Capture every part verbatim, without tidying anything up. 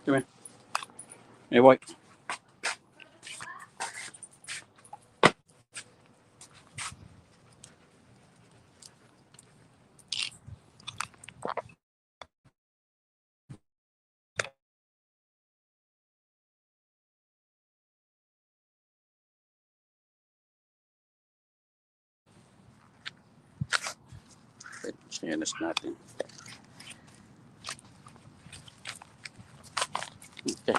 Come here. Hey, boy. Chinelas natin. Okay.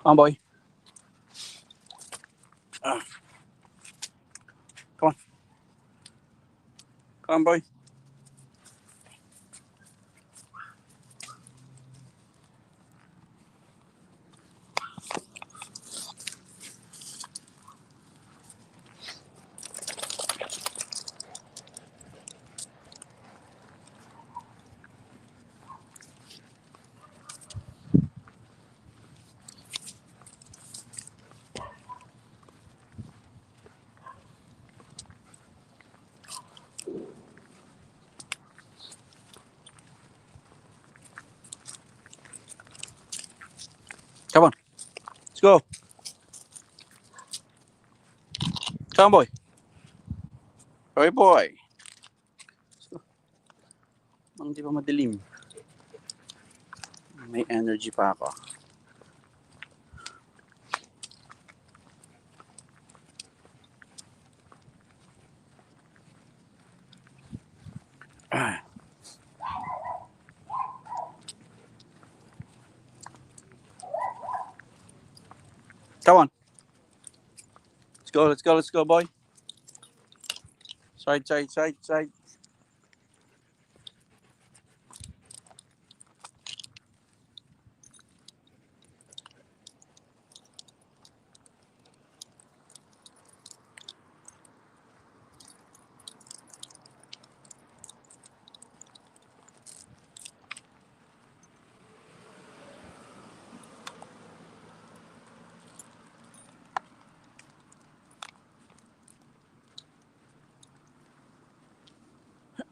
Come on, boy. Ah. Come on. Come on, boy. Come on. Let's go. Come on, boy. Hey, boy. Let's go. Nang di pa madilim. May energy pa ako. Come on. Let's go, let's go, let's go, boy. Side, side, side, side.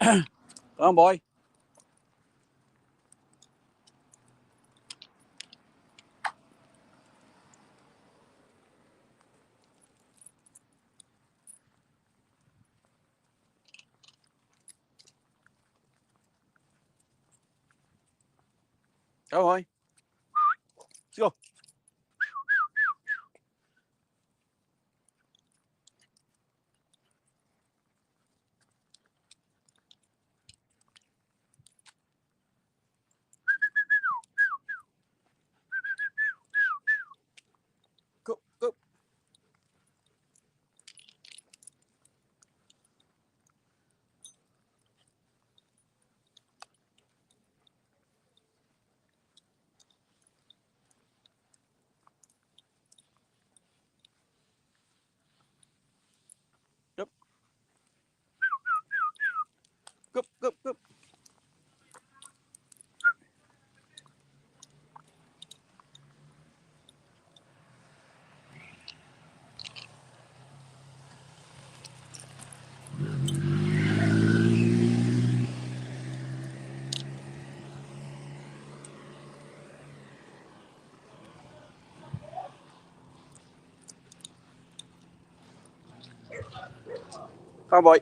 Come on, boy. Come on. Let's go. Go, go. Gup. Gup, gup, gup. Come on, boy.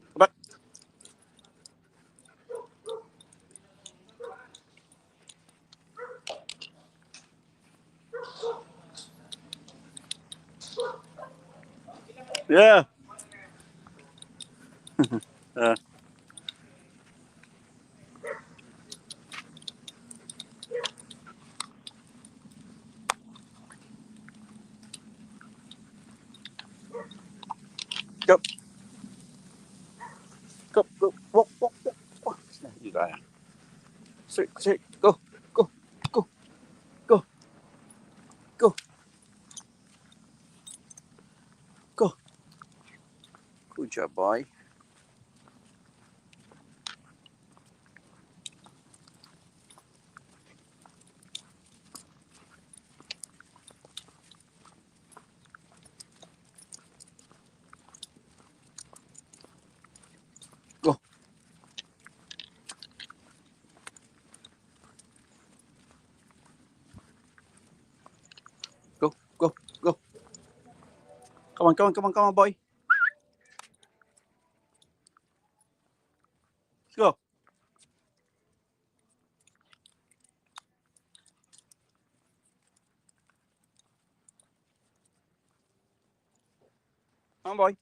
Come back. Yeah. Uh. Go. Go, go. Walk, walk, walk, walk. Straight, straight. Go, go, go, go, go, go. Good job, boy. Go, go. Come on, come on, come on, come on, boy. Let's go. Come on, boy.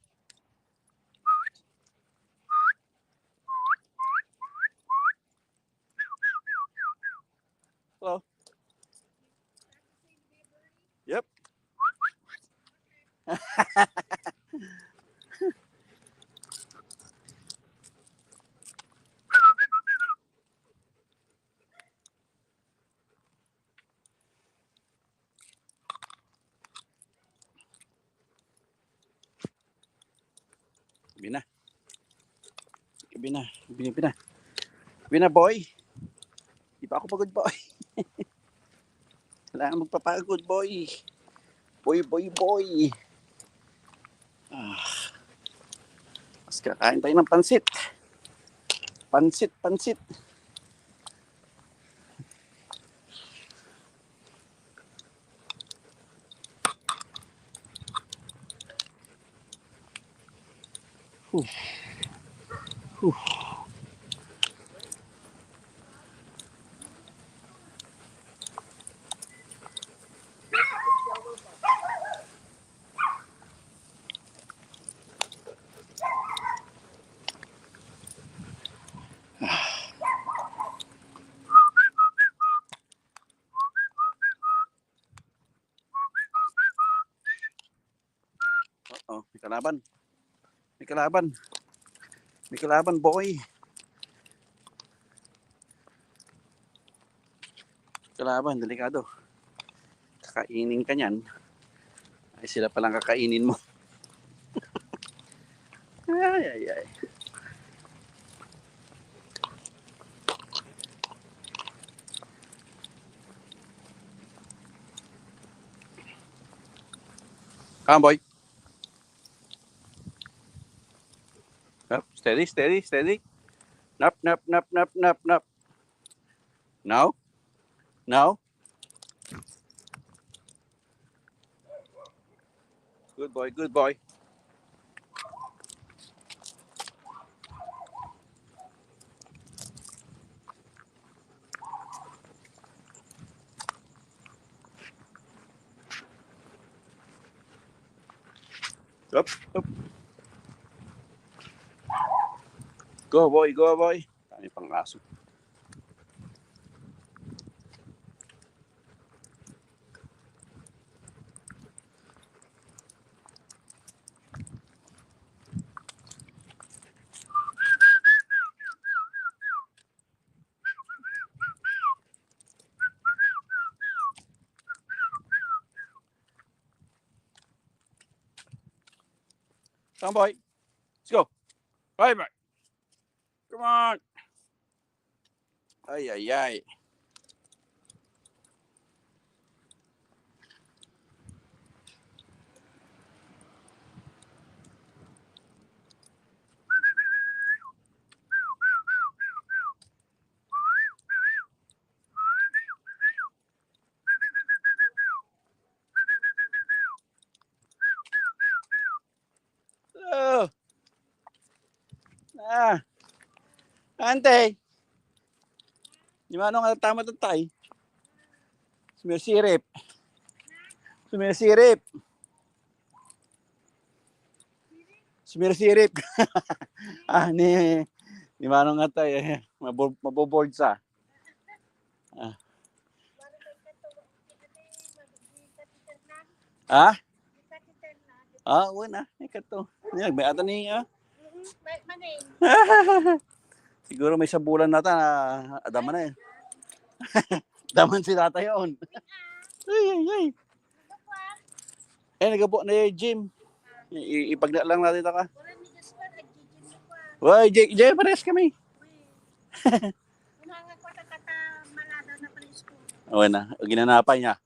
Hello. Yep. Gabi na. Gabi na. Gabi na, gabi na. Gabi na, boy. Di pa ako pagod, boy. Kailangan magpapagod, boy. Boy, boy, boy. Ah. Mas kakain tayo ng pansit. Pansit, pansit. Huh. Huh. Oo, may kalaban. May kalaban. May kalaban, boy. Kalaban, delikado. Kakainin ka niyan. Ay, sila palang kakainin mo. Ay, ay, ay. Come on, boy. Up, steady, steady, steady. Nap, nap, nap, nap, nap, nap. Now? Now? Good boy, good boy. Up, up. Go, boy, go, boy. Dami pang aso. Come on, boy. Let's go. Bye, bye. Come on. Ay, ay, ay. Oh. Ah. Ante. Di mano nga tama tatay. Sumirsirip. Sumirsirip. Sumirsirip. Ah, ni, ni Manong Atay, eh. Mabo-, maboboard sa. Ah. Ha? Ah, wala na. Ikato. Yan, may ata ni, ah. Siguro may sabulan na ta, ah, adaman na eh. Adaman si tatay on. Ay, ay, ay. Eh, nagabo na yung gym. I-, ipagna lang natin ka. Wala, J-, J, pares kami. Wala na. Ginanapay niya.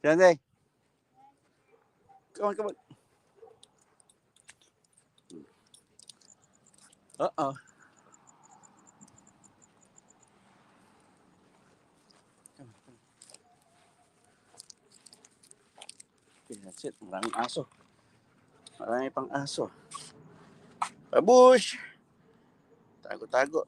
Siya, Day. Come on, come on. Uh-oh. Come on, come on. That's it. Maraming aso. Marami pang aso. Babush! Tago-tago.